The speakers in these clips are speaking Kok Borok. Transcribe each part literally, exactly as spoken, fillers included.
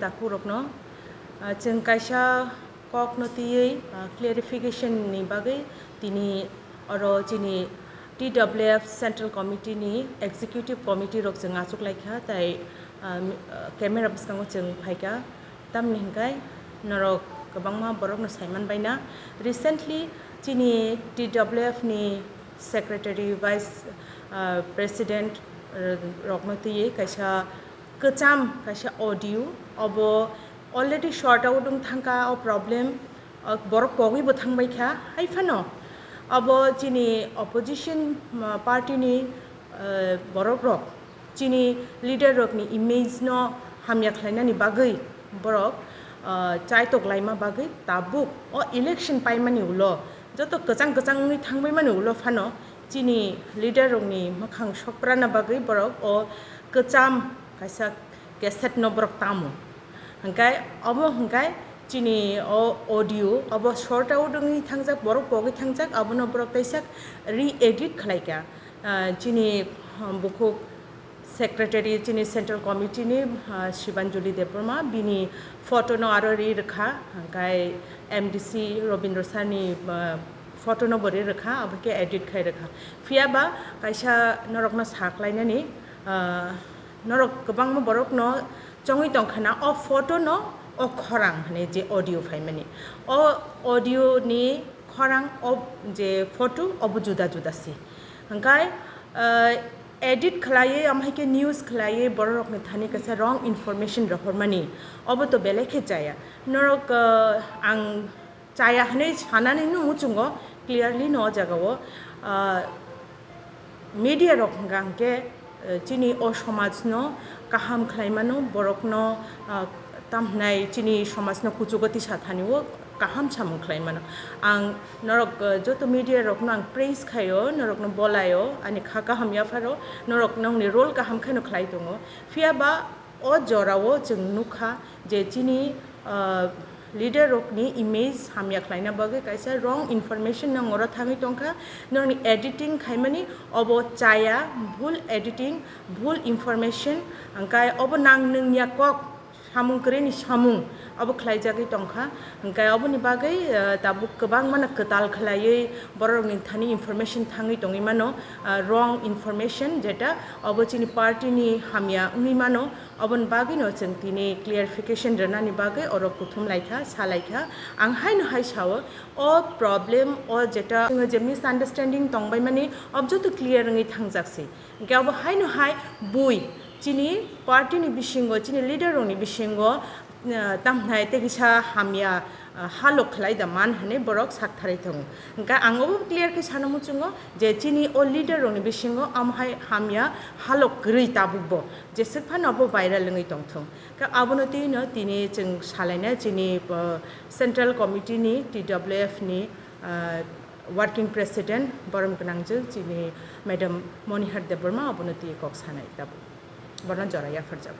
Takhurokno, ah, chwng kaisa kokno twiwi, ah, clarification ni bagwi tini oro chini T W F Central Committee ni Executive Committee rok chwng achuk lai kha, tai, ah, mi-, ah, camera bwskango chwng phai kha. Tamni hwnkhe norok kwbangma borokno saiman baina. Recently chini T W F ni Secretary, Vice, ah, President, ah, rokno twiwi kaisa kwcham kaisa audio, obo already sort out wng thangkha o problem, o borok pogwi bo thangbai kha. Hai phano obo chini opposition, ah, party ni, ah, borok rok chini leader rokni image no hamya khlainani bagwi borok, ah, chaitok laima bagwi tabuk o election paimani ulo joto kwchang kwchang wngwi thangbaimani ulo phano chini leader rokni mwkhang sokprana bagwi borok o kwcham kaisa cassette no borok tamo. Hwnkhe obo hwnkhe chini o audio obo sort out wngwi thangjak, borok pogwi thangjak, abono borok teisa re-edit khlai kha. Ah, chini, ah, bukhuk secretary, chini central committee ni, ah, Shibanjali Debbarma, bini photo no aro ri rwkha, hwnkhe M D C Robindra sir ni, ah, photo no bo ri rwkha, abo khe edit khai rwkha. Phiya ba kaisa norokno sa khlainani, ah, norok kwbangma borokno chongwi tongkha na o photo no o khorang hwnwi je audio phaimani. O audio ni khorang o je photo obo juda juda se. Hwnkhe, ah, edit khlaiwi, omo hai khe news khlaiwi borok rokni thani kaisa wrong information rohormani, obo to belai khe chaya. Norok, ah, ang chaya hwnwi sanani no muchungo clearly no o jagao, ah, media rok hwnkha hwnkhe, eh, chini o somaj no kaham khlai mano, borok no, ah, tamhnai chini somaj no kuchugo tisa thani o kaham samung khlai mano. Ang norok, eh, joto media rok no ang praise khaio, norok no bolaio, ani kha kaham yapharo, norok nongni role kaham khe no khlai tongo. Phiya ba o jorao chwng nukha je chini, ah, leader rokni image hamya khlaina bagwi kaisa wrong information nang oro thangwi tongkha, nongni editing khaimani obo chaya, bhul editing, bhul information, hwnkhe obo nang nungya kok, samung kwrwini samung obo khlaijagwi tongkha, hwnkhe oboni bagwi, ah, tabuk kwbangmano kwtal khlaiwi bororokni thani information thangwi tongwi mano, ah, wrong information, jeta obo chini party ni hamya wngwi mano. Oboni bagwino chwng tini clarification rwnani bagwi oro kuthum laikha, sa laikha. Ang haino hai sao, o problem, o jeta chwngno je misunderstanding tongbaimani, ob joto clear wngwi thangjak se. Hwnkhe abo haino hai bui chini party ni bisingo, chini leader rokni bisingo, ah, tamhnai tei kisa hamya, ah, halok khlai da man hwnwi borok saktharwi tongo. Hwnkhe ang obo clear khe sana muchungo je chini o leader rokni bisingo amo hai hamya halok kwrwi tabukbo. Jeswk phano abo viral wngwi tongthung. Khe abono twino tini chwng salaina chini, uh, Central Committee ni T W F ni, uh, Working President borom gwnangjwk chini Madam Monihar Debbarma abono twi kok sanai tabuk. Bono jora yapharjago.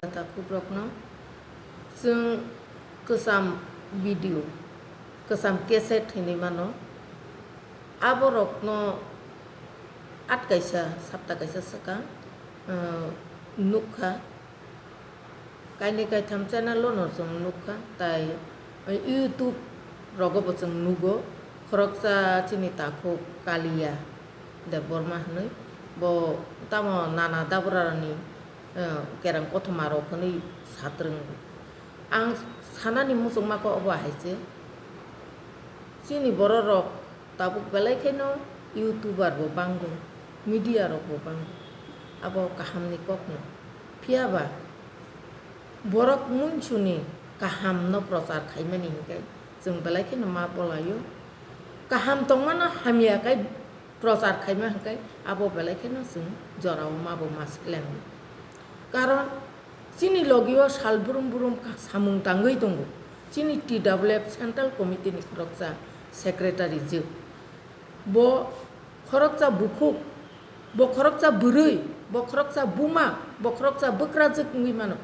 Takhukrokno chwng kwcham video, kwcham cassette hinwi mano. Aborokno at kaisa, sapta kaisa swkang, uh, nukha. Kainwi kaitham channel-o no chwng nukha, tai YouTube rogo bo chwng nugo. Khoroksa chini takhuk Kaliya Debbarma hwnwi, bo tamo nana dabrarani, eh, kereng kothoma rok hwnwi satrwngo. Ang sanani muchungma khe obo hai se, chini bororok tabuk belai kheno YouTuber bo bango, media rok bo bango, abo kahamni kokno. Phiya ba borok muinsuni kahamno prochar khaimani hinkhe chwng belai kheno ma bolaio. Kaham tongmano hamya khe prochar khaima hinkhe abo belai kheno chwng jorao ma bo ma siklango. Karon chini logio sal brum brum kha samung tangwi tongo. Chini T W F Central Committee ni khoroksa secretary jwk. Bo khoroksa bukhuk, bo khoroksa bwrwi, bo khoroksa buma, bo khoroksa bwkrajwk wngwi mano.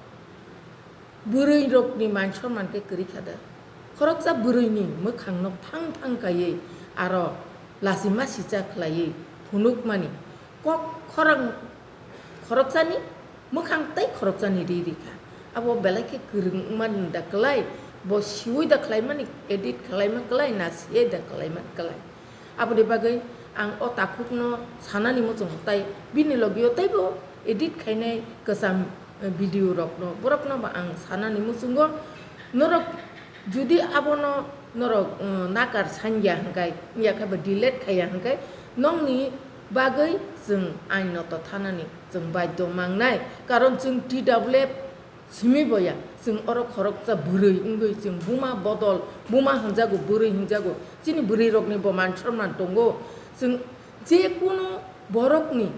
Bwrwi rokni man sonman khe kwrwi kha da. Khoroksa bwrwini mwkhang no thang thang kaiwi aro lachima sicha khlaiwi phunukmani kok khorang khoroksani mwkhang tei khoroksani ri ri kha. Abo belai khe kwrwng wngmani da kwlai, bo siwi da khlaimani, edit khlaima kwlai, na siwi da khlaima kwlai. Aboni bagwi ang o takhukno sanani muchungo, tai bini logio teibo edit khainai kwcham, eh, video rokno, borokno bo ang sanani muchungo. Norok judi abono norok, eh, nakar sanya hwnkhe, ya khe bo delete khaiya hwnkhe, nokni bagwi chwng ain noto thanani chwng baidhyo mangnai, karon chwng T W F simi boya, chwng oro khoroksa bwrwi wngwi chwng buma bodol, buma hwnjago, bwrwi hwnjago, chini bwrwi rokni bo man sonman tongo. Chwng je kunu borokni,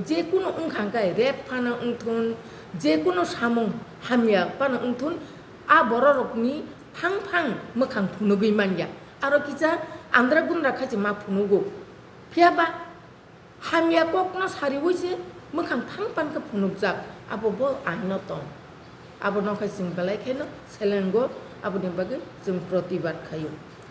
je kunu wngkha hwnkhe rape phano wngthun, je kunu samung hamya phano wngthun, a bororokni phang phang mwkhang phunugwi manya. Aro kisa andra gundra khachi ma phunugo. Phiya ba hamya kokno sariwi se mwkhang phang phang khe phunukjak, abo bo aino tong. Abono khe chwng belai kheno selengo, aboni bagwi chwng protibad khaio.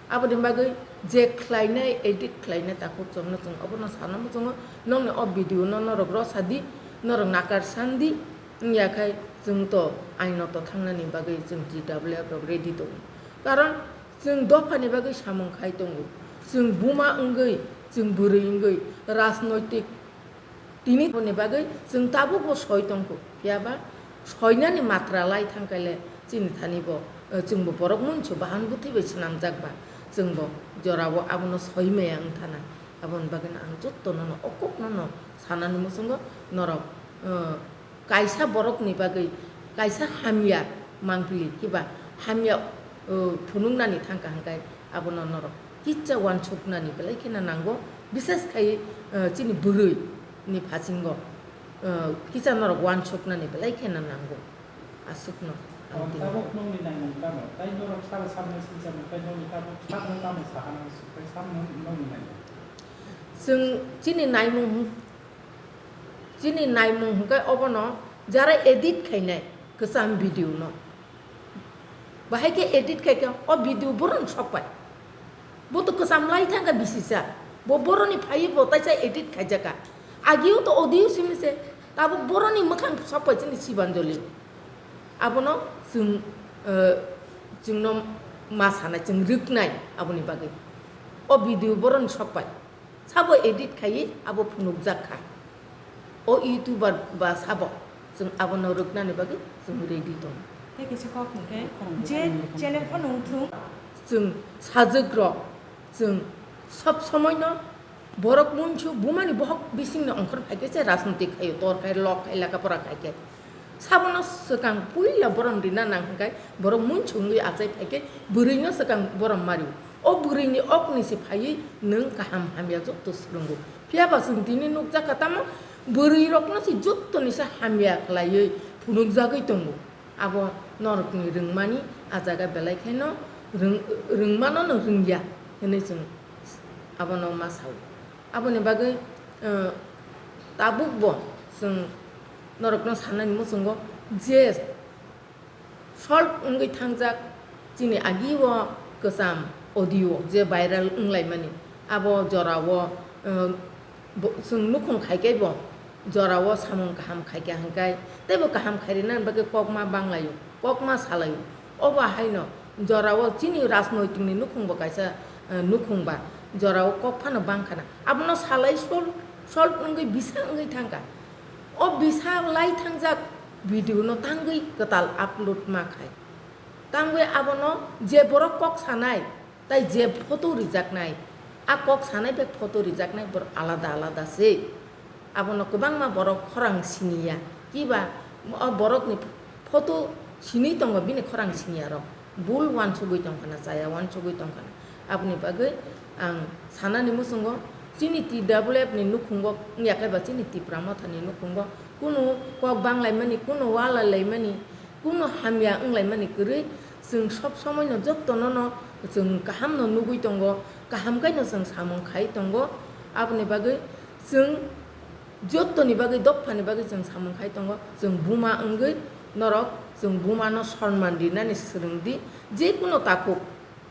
Aboni bagwi je khlainai, edit khlainai takhuk chwngno chwng obono sana muchungo, nokni o video no norok rosadi, norok nakar sandi, wngya khai chwng to aino to thangnani bagwi chwng T W F rok ready tongo. Karon chwng dophani bagwi samung khai tongo. Chwng buma wngwi, chwng bwrwi wngwi, rajnoitik tini boni bagwi chwng tabukbo soi tongkho. Phiya ba soinani matra lai thangkhaile chini thani bo, eh, chwngbo borok munsu bahan bwthwi bai swnamjak ba, chwngbo jorao abono soi maya wng thana. Aboni bagwino ang jottono no o kokno no sanani muchungo norok, eh, kaisa borokni bagwi kaisa hamya mangpili kiba hamya, uh, phunuknani thangkha hwnkhe abono norok kisa uansuknani belai kheno nango, bises khai, uh, chini bwrwi ni phasingo, uh, kisa norok uansuknani belai kheno nango aswkno ang tini. Tabuk nokni naimung tamo? Tai norok sal samno sinchamo, tai nokni tabuk samno tamo sahana, tai samno nokni naimung? Chwng chini naimung Chini naimung hwnkhe obono jara edit khainai kwcham video no. Bahai khe edit khaikhe o video boroni sokpai. Bo to kwcham lai thangkha bisisa. Bo boroni phaiwi bo taisa edit khaijakha. Agio to audio simi se. Tabuk boroni mwkhang sokpai chini Sibanjali. Abono chwng, eh, chwngno ma sanai, chwng rwknai aboni bagwi. O video boroni sokpai. Sabo edit khaiwi abo phunukjak kha. O YouTuber ba sabo chwng abono rwknani bagwi chwng ready tongo. Tei kisa kok hwnkhe je channel phano wngthung. Chwng sajwk rok chwng sob somoi no borok munsu bumani bohok bisingni ongkhor phaikhe se rajniti khaio, tor khai, lok khai, leka pora khaikhe. Sabono swkang puila borom rina nang hwnkhe borok munsungwi achai phaikhe bwrwino swkang borom mario. O bwrwini okni se phaiwi nwng kaham hamya jotto swrwngo. Phiya ba chwng tini nukjakha tamo bwrwirokno se jottoni se hamya khlaiwi phunukjagwi tongo. Abo norokni rwngmani a jaga belai kheno rwng-, rwngmano no rwngya hwnwi chwng abono ma sao. Aboni bagwi, eh, tabukbo chwng norokno sanani muchungo je solve wngwi thangjak chini agi o kwcham audio je viral wnglaimani, abo jorao, eh, bo-, chwng nukhung khaikhe bo jorao samung kaham khaikha hwnkhe teibo kaham khairina bagwi kokma banglaio, kokma salaio. Obo haino jorao chini rajnoitikni nukhungbo kaisa, eh, nukhung ba jorao kok phano bangkhana. Abono salai sol, sol wngwi bisa wngwi thangkha. O bisa lai thangjak video no tangwi kwtal upload ma khai. Tangwi abono je borok kok sanai, tai je photo rijaknai, a kok sanai bai photo rijaknai borok alada alada se. Abono kwbangma borok khorang siniya, kiba o borokni photo sinwi tongo bini khorang siniyarok. Bul uansugwi tongkhana, chaya uansugwi tongkhana. Aboni bagwi ang sanani muchungo chini T W F ni nukhungo wngya khe ba chini Tipra Mothani nukhungo kunu kok banglaimani, kunu walalaimani, kunu hamya wnglaimani kwrwi chwng sob somoino jottono no chwng kahamno nugwi tongo, kaham khaino chwng samung khai tongo. Aboni bagwi chwng jottoni bagwi, dophani bagwi chwng samung khai tongo. Chwng buma wngwi norok chwng bumano sonman rinani swrwng di. Je kunu takhuk,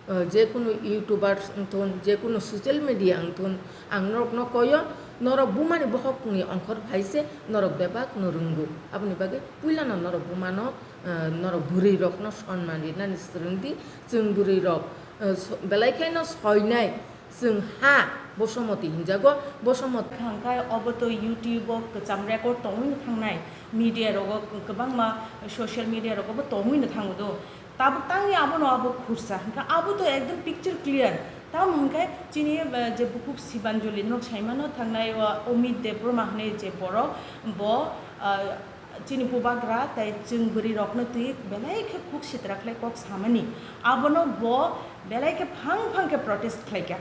eh, je kunu YouTubers wngthun, je kunu social media wngthun, ang norokno koyo, norok bumani bohokni ongkhor phai se norok bebakno rwngo. Aboni bagwi puilano norok bumano Ah, norok bwrwi rokno sonman rinani swrwng di, chwng bwrwi rok, ah, so-, belai kheno soinai chwng ha Bosomoti hinjago, Bosomoti. Hwnkhe obo to YouTube o kwcham record tongwi no thangnai, media rogo kwbangma social media rogo bo tongwi no thango do. Tabuk tangwi abono abo khursa, hwnkhe abo to ekdom picture clear. Tamo hwnkhe chini, eh, je bukhuk Sibanjali nok saimano thangnai o Amit Debbarma hwnwi je borok bo, ah, chini bubagra tei chwng bwrwi rokno twi belai khe khuk sitra khlai kok samani, abono bo belai khe phang phang khe protest khlaikha.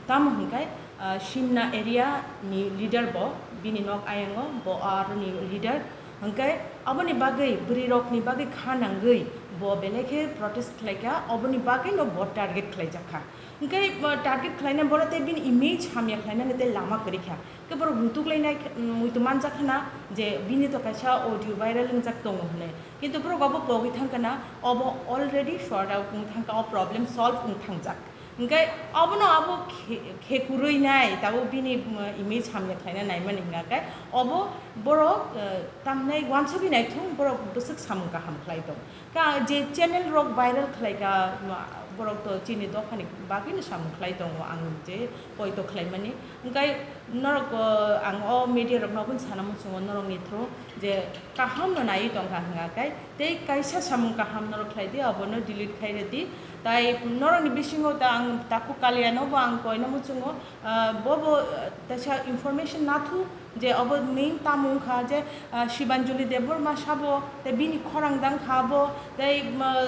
Tamo hwnkhe, ah, Simna area ni leader bo, bini nok ayango bo aroni leader, hwnkhe aboni bagwi bwrwi rokni bagwi kha nangwi bo belai khe protest khlaikha, oboni bagwi no bo target khlaijakha. Hwnkhe, ah, target khlaina boro tei bini image hamya khlainani tei lama kwrwi kha. Khe borok rutuk lainai khe, mm, muitu manjak khna je bini to kaisa audio viral wngjak tongo hwnwi. Kintu borok obo pogwi thang khna, obo already sort out wng thang kha, o problem solve wng thangjak. Hwnkhe obono abo khe-, khekurwi nai, tabuk bini, mm, image hamya khlaina naimani hwnkha khe, obo borok, eh, tamnai uansugwi naithung, borok bwswk samung kaham khlai tong. Ka je channel rok viral khlai ka, ma, borok to chini dophani bagwi no samung khlai tongo, ang je poito khlaimani. Hwnkhe norok, o, ang o media rokno aboni sana muchungo norokni through je kaham no naiwi tongkha hwnga khe, tei kaisa samung kaham norok khlai di, abono delete khai rw di. Tai norokni bisingo ta ang takhuk Kaliano bo ang koina muchungo, ah, bo bo, ah, teisa information nathu je obo main tamo wngkha je, ah, Sibanjali Debbarma sabo, tei bini khorang dang kha bo, tei, ah,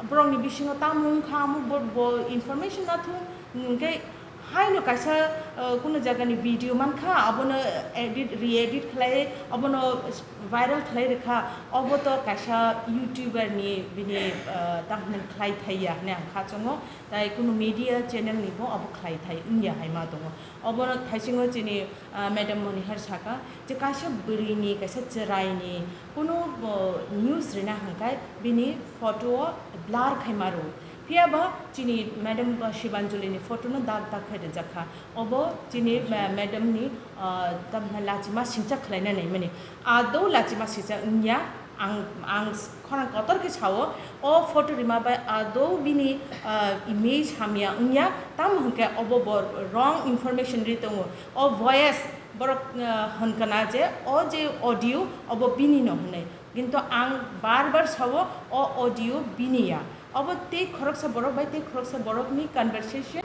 borokni bisingo tamo wngkha amo bo, bo information nathu, hwnkhe haino kaisa, ah, kuno jagani video mankha, abono edit, re-edit khlai, abono viral khlai rwkha, obo to kaisa YouTuber ni bini, ah, tamo hwnwi khlai thai ya hwnwi ang kha chongo, tai kuno media channel ni bo obo khlai thai wngya hai ma tongo. Obono thaisingo chini, ah, Madam Monihar saka je kaisa bwrwini, kaisa chwraini kuno, bo, news rina hwnkhe bini photo o blur khai maro. Phiya ba chini Madam Sibanjali ni photo no dak dak khai rijak kha. Obo chini, ma-, madam ni, ah, tamni lachima singcha khlaina naimani. Adou lachima singcha wngya. Ang, ang s-, khorang kotor khe sao, o photo rima bai adou bini, ah, image hamya wngya, tamo hwnkhe obo bo wrong information ri tongo. O voice borok, ah, hwnkha na je o je audio obo bini no hwnwi, kintu ang bar bar sao o audio bini ya. Obo tei khoroksa borok bai tei khoroksa borokni conversation.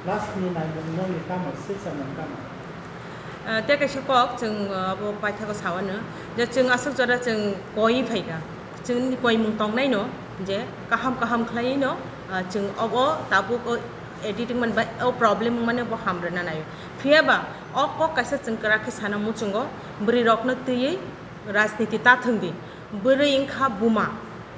Last ni naimung nokni tamo, six M M tamo? Ah, tei kaisa kok chwng, ah, abo paithago sawano je chwng aswk jora chwng koi phaikha, chwngni koimung tongnaino je kaham kaham khlaiwi no, ah, chwng obo tabuk o editing man bai o problem wngmani bo hamrwna naio. Phiya ba o kok kaisa chwng kwrak khe sana muchungo, bwrwi rokno twiwi rajniti ta thwng di. Bwrwi wngkha buma.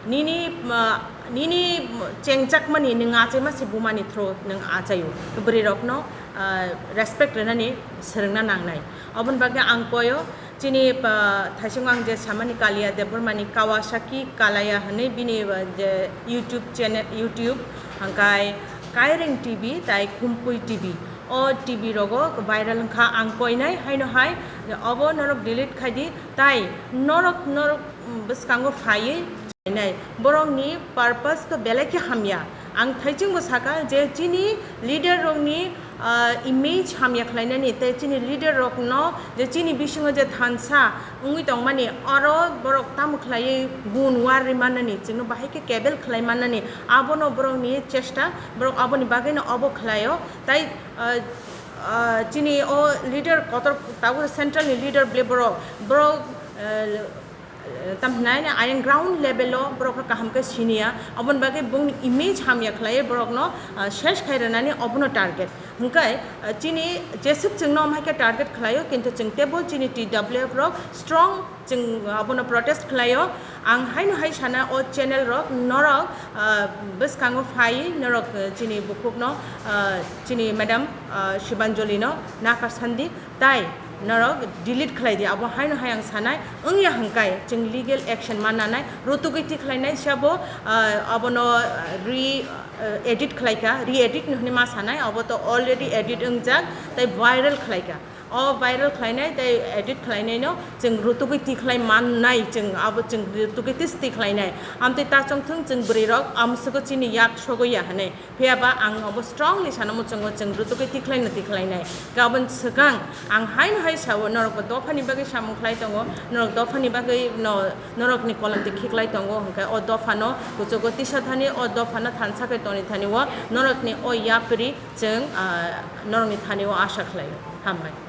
Nini, ah, nini chengchakmani nwng achaima se bumani through nwng achaio. Bwrwi rokno, ah, respect rwnani swrwngna nangnai. Oboni bagwi ang koyo chini, ah, thaisingo ang je samani Kaliya Debbarmani Kawasaki Kalaya hwnwi bini, ah, je YouTube channel, YouTube hwnkhe Kairing T V tai Khumpui T V. O T V rogo viral wngkha ang koinai haino hai obo norok delete khai di. Tai norok, norok, mm, bwskango phaiwi nai. Borokni purpose to belai khe hamya. Ang thaichingbo saka je chini leader rokni, ah, image hamya khlainani tei chini leader rokno je chini bisingo je thansa wngwi tongmani oro borok tamo khlaiwi gun war ri mannani chwngno bahai khe kebel khlai mannani abono borokni chesta borok aboni bagwino obo khlaio. Tai, ah, ah, chini o leader kotor tabuk central ni leader ble borok, borok, ah, tam hinai na ayang ground level o borok no kaham khe siniya, aboni bagwi bung image hamya khlai borok no, ah, ses khai rwnani obono target. Hwnkhe, ah, chini jeswk chwngno amhai khe target khlaio, kintu chwng tebo chini T W F rok strong chwng abono protest khlaio. Ang haino hai sana o channel rok norok, ah, bwskango phai norok, ah, chini bukhukno, ah, chini madam, ah, Sibanjali no nakar sandi tai norok delete khlai di. Abo haino hai ang sanai wngya hwnkhe chwng legal action ma nanai rutugwi thik khlainai sabo, ah, abono, ah, re, ah, edit khlaikha, re-edit no hwnwi ma sanai, abo to already edit wngjak tai viral khlaikha. O viral khlainai tei edit khlainaino chwng rutugwi tikhlai mannai, chwng abo chwng rutugwi tis tikhlainai. Amtwi tachongthung chwng bwrwirok amswgo chini yak sogoya hwnwi. Phiyaba ang obo strongly sana muchungo chwng rutugwi tikhlaino tikhlainai. Gabon swkang ang haino hai sao, norokbo dophani bagwi samung khlai tongo, norok dophani bagwi no, norokni kolomtwi khiklai tongo, hwnkhe o dophano kuchugo tisa thani, o dophano thansa khe toni thani o norokni o yapri chwng, ah, norokni thani o asa khlaio. Hambai.